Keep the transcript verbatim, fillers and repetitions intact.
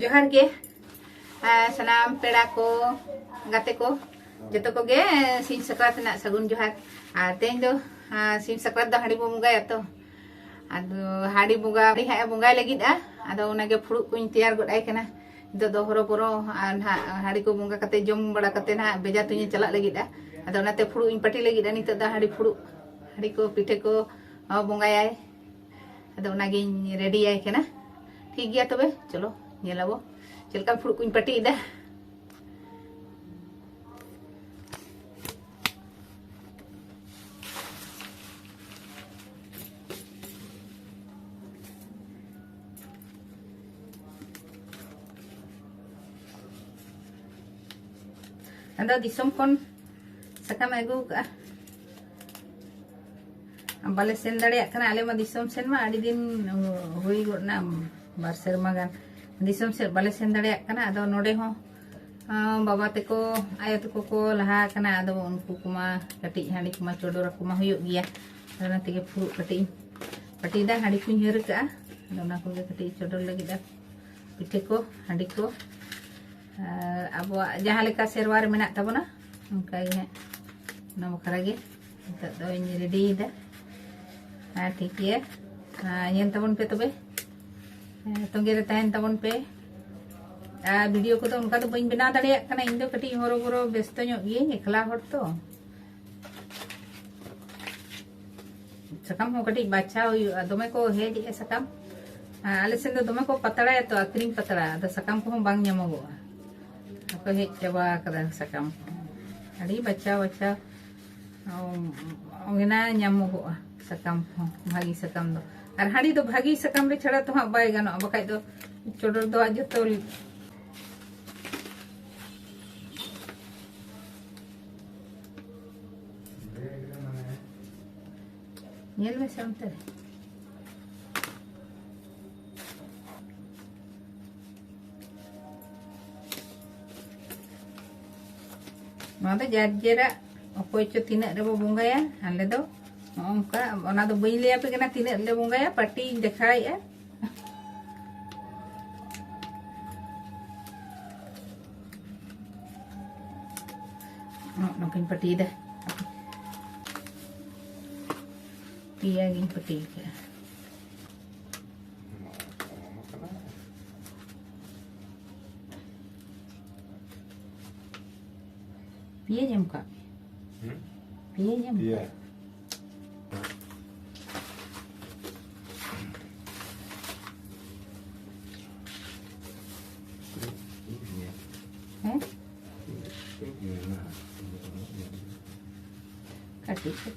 ᱡᱚᱦᱟᱨ ᱜᱮ᱾ ᱟᱨ ᱥᱟᱱᱟᱢ ᱯᱮᱲᱟ ᱠᱚ, ᱜᱟᱛᱮ ᱠᱚ, ᱡᱚᱛᱚ ᱠᱚᱜᱮ ᱥᱤᱧ ᱥᱟᱠᱨᱟᱛ ᱨᱮᱱᱟᱜ ᱥᱟᱹᱜᱩᱱ ᱡᱚᱦᱟᱨ᱾ ᱟᱨ ᱛᱮᱦᱮᱧ ᱫᱚ, ᱟᱨ ᱥᱤᱧ ᱥᱟᱠᱨᱟᱛ ᱫᱚ ᱦᱟᱺᱰᱤ ᱵᱚ ᱵᱚᱸᱜᱟᱭᱟ ᱛᱚ᱾ ᱟᱫᱚ ᱦᱟᱺᱰᱤ ᱵᱚᱸᱜᱟ, ᱦᱟᱺᱰᱤ ᱦᱟᱸᱜ ᱮ ᱵᱚᱸᱜᱟᱭ ᱞᱟᱹᱜᱤᱫᱼᱟ᱾ ᱟᱫᱚ ᱚᱱᱟᱜᱮ ᱯᱷᱩᱲᱩᱜ ᱠᱚᱧ ᱛᱮᱭᱟᱨ ᱜᱚᱫ ᱟᱭ ᱠᱟᱱᱟ᱾ ᱱᱤᱛᱚᱜ ᱫᱚ ᱦᱚᱨᱚ ᱵᱚᱨᱚ ᱟᱨ ᱱᱟᱦᱟᱜ ᱦᱟᱺᱰᱤ ᱠᱚ ᱵᱚᱸᱜᱟ ᱠᱟᱛᱮ, ᱡᱚᱢ ᱵᱟᱲᱟ ᱠᱟᱛᱮ ᱱᱟᱦᱟᱜ ᱵᱮᱡᱷᱟ ᱛᱩᱧᱮ ᱪᱟᱞᱟᱜ ᱞᱟᱹᱜᱤᱫᱼᱟ᱾ ᱟᱫᱚ ᱚᱱᱟᱛᱮ ᱯᱷᱩᱲᱩᱜ ᱤᱧ ᱯᱟᱹᱴᱤ ᱞᱟᱹᱜᱤᱫᱼᱟ ᱱᱤᱛᱚᱜ ᱫᱚ, ᱦᱟᱺᱰᱤ ᱯᱷᱩᱲᱩᱜ, ᱦᱟᱺᱰᱤ ᱠᱚ ᱯᱤᱴᱷᱟᱹ ᱠᱚ, ᱚ, ᱵᱚᱸᱜᱟᱭᱟᱭ᱾ ᱟᱫᱚ ᱚᱱᱟᱜᱤᱧ ᱨᱮᱰᱤᱭᱟᱭ ᱠᱟᱱᱟ᱾ ᱴᱷᱤᱠ ᱜᱮᱭᱟ ᱛᱚᱵᱮ, ᱪᱚᱞᱚ ᱧᱮᱞ ᱟᱵᱚ ᱪᱮᱫ ᱞᱮᱠᱟ ᱯᱷᱩᱲᱩᱜ ᱠᱚᱧ ᱯᱟᱹᱴᱤᱭᱮᱫᱟ᱾ ᱟᱫᱚ ᱫᱤᱥᱚᱢ ᱠᱷᱚᱱ ᱥᱟᱠᱟᱢ ᱟᱹᱜᱩ ᱠᱟᱜᱼᱟ᱾ ᱵᱟᱞᱮ ᱥᱮᱱ ᱫᱟᱲᱮᱭᱟᱜ ᱠᱟᱱᱟ᱾ ᱟᱞᱮ ᱢᱟ ᱫᱤᱥᱚᱢ ᱥᱮᱱ ᱢᱟ ᱟᱹᱰᱤ ᱫᱤᱱ ᱦᱩᱭ ᱜᱚᱫ ᱱᱟ, ᱵᱟᱨ ᱥᱮᱨᱢᱟ ᱜᱟᱱ ᱫᱤᱥᱚᱢ ᱥᱮᱫ ᱵᱟᱞᱮ ᱥᱮᱱ ᱫᱟᱲᱮᱭᱟᱜ ᱠᱟᱱᱟ᱾ ᱟᱫᱚ ᱱᱚᱰᱮ ᱦᱚᱸ, ᱟᱸ, ᱵᱟᱵᱟ ᱛᱟᱠᱚ, ᱟᱭᱳ ᱛᱟᱠᱚ ᱠᱚ ᱞᱟᱦᱟ ᱟᱠᱟᱱᱟ᱾ ᱟᱫᱚ ᱩᱱᱠᱩ ᱠᱚᱢᱟ ᱠᱟᱹᱴᱤᱡ ᱦᱟᱺᱰᱤ ᱠᱚᱢᱟ ᱪᱚᱰᱚᱨ ᱟᱠᱚ ᱢᱟ ᱦᱩᱭᱩᱜ ᱜᱮᱭᱟ᱾ ᱟᱫᱚ ᱚᱱᱟ ᱛᱮᱜᱮ ᱯᱷᱩᱲᱩᱜ ᱠᱟᱹᱴᱤᱡ ᱤᱧ ᱯᱟᱹᱴᱤᱭᱮᱫᱟ, ᱦᱟᱺᱰᱤ ᱠᱚᱧ ᱦᱟᱹᱨ ᱠᱟᱜᱼᱟ᱾ ᱟᱫᱚ ᱚᱱᱟ ᱠᱚᱜᱮ ᱠᱟᱹᱴᱤᱡ ᱪᱚᱰᱚᱨ ᱞᱟᱹᱜᱤᱫ ᱟᱨ ᱯᱤᱴᱷᱟᱹ ᱠᱚ, ᱦᱟᱺᱰᱤ ᱠᱚ, ᱟᱨ ᱟᱵᱚᱣᱟᱜ ᱡᱟᱦᱟᱸ ᱞᱮᱠᱟ ᱥᱮᱨᱣᱟ ᱨᱮ ᱢᱮᱱᱟᱜ ᱛᱟᱵᱚᱱᱟ, ᱚᱱᱠᱟ ᱜᱮ ᱦᱟᱸᱜ ᱚᱱᱟ ᱵᱟᱠᱷᱨᱟ ᱜᱮ ᱱᱤᱛᱚᱜ ᱫᱚᱧ ᱨᱮᱰᱤᱭᱮᱫᱟ᱾ ᱦᱮᱸ, ᱴᱷᱤᱠ ᱜᱮᱭᱟ᱾ ᱦᱮᱸ, ᱧᱮᱞ ᱛᱟᱵᱚᱱ ᱯᱮ ᱛᱚᱵᱮ᱾ ᱦᱮᱸ, ᱛᱚᱸᱜᱮ ᱨᱮ ᱛᱟᱦᱮᱱ ᱛᱟᱵᱚᱱ ᱯᱮ᱾ ᱟᱨ ᱵᱷᱤᱰᱤᱭᱳ ᱠᱚᱫᱚ ᱚᱱᱠᱟ ᱫᱚ ᱵᱟᱹᱧ ᱵᱮᱱᱟᱣ ᱫᱟᱲᱮᱭᱟᱜ ᱠᱟᱱᱟ, ᱤᱧ ᱫᱚ ᱠᱟᱹᱴᱤᱡ ᱦᱚᱨᱚ ᱵᱚᱨᱚ ᱵᱮᱥᱛᱚ ᱧᱚᱜ ᱜᱤᱭᱟᱹᱧ, ᱮᱠᱞᱟ ᱦᱚᱲ ᱛᱚ᱾ ᱥᱟᱠᱟᱢ ᱦᱚᱸ ᱠᱟᱹᱴᱤᱡ ᱵᱟᱪᱷᱟᱣ ᱦᱩᱭᱩᱜᱼᱟ, ᱫᱚᱢᱮ ᱠᱚ ᱦᱮᱡ ᱮᱜᱼᱟ ᱥᱟᱠᱟᱢ᱾ ᱟᱨ ᱟᱞᱮ ᱥᱮᱱ ᱫᱚ ᱫᱚᱢᱮ ᱠᱚ ᱯᱟᱛᱲᱟᱭᱟ ᱛᱚ, ᱟᱹᱠᱷᱨᱤᱧ ᱯᱟᱛᱲᱟ, ᱟᱫᱚ ᱥᱟᱠᱟᱢ ᱠᱚᱦᱚᱸ ᱵᱟᱝ ᱧᱟᱢᱚᱜᱚᱜᱼᱟ᱾ ᱵᱟᱠᱚ ᱦᱮᱡ ᱪᱟᱵᱟ ᱟᱠᱟᱫᱟ ᱥᱟᱠᱟᱢ ᱠᱚ᱾ ᱟᱹᱰᱤ ᱵᱟᱪᱷᱟᱣ ᱵᱟᱪᱷᱟᱣ, ᱚ, ᱚᱱᱟ ᱧᱟᱢᱚᱜᱚᱜᱼᱟ ᱥᱟᱠᱟᱢ ᱠᱚᱦᱚᱸ, ᱵᱷᱟᱹᱜᱤ ᱥᱟᱠᱟᱢ ᱫᱚ᱾ ᱟᱨ ᱦᱟᱺᱰᱤ ᱫᱚ ᱵᱷᱟᱹᱜᱤ ᱥᱟᱠᱟᱢ ᱨᱮ ᱪᱷᱟᱲᱟ ᱛᱚ ᱦᱟᱸᱜ ᱵᱟᱭ ᱜᱟᱱᱚᱜᱼᱟ, ᱵᱟᱠᱷᱟᱡ ᱫᱚ ᱪᱚᱰᱚᱨ ᱫᱚ ᱦᱟᱸᱜ ᱡᱚᱛᱚ ᱧᱮᱞ ᱢᱮᱥᱮ ᱚᱱᱛᱮ ᱨᱮ᱾ ᱱᱚᱣᱟ ᱫᱚ ᱡᱟᱨ ᱡᱮᱨᱟᱜ, ᱚᱠᱚᱭ ᱪᱚ ᱛᱤᱱᱟᱹᱜ ᱨᱮᱵᱚ ᱵᱚᱸᱜᱟᱭᱟ᱾ ᱟᱞᱮ ᱫᱚ ᱱᱚᱜᱼᱚ ᱱᱚᱝᱠᱟ, ᱚᱱᱟ ᱫᱚ ᱵᱟᱹᱧ ᱞᱟᱹᱭ ᱟᱯᱮ ᱠᱟᱱᱟ ᱛᱤᱱᱟᱹᱜ ᱞᱮ ᱵᱚᱸᱜᱟᱭᱟ, ᱯᱟᱹᱴᱤᱧ ᱫᱮᱠᱷᱟᱣᱮᱫᱼᱟ᱾ ᱱᱚᱜᱼᱚ ᱱᱚᱝᱠᱟᱧ ᱯᱟᱹᱴᱤᱭᱮᱫᱟ᱾ ᱯᱮᱭᱟ ᱜᱤᱧ ᱯᱟᱹᱴᱤ ᱠᱟᱜᱼᱟ᱾ ᱯᱮᱭᱟᱧ ᱮᱢ ᱠᱟᱜ ᱢᱮ᱾ ᱦᱩᱸ? ᱯᱮᱭᱟᱧ ᱮᱢ ᱯᱮᱭᱟ᱾ ᱠᱟᱜ ᱢᱮ᱾ ᱦᱮᱸ? ᱠᱟᱹᱴᱤᱡ ᱠᱟᱹᱴᱤᱡ᱾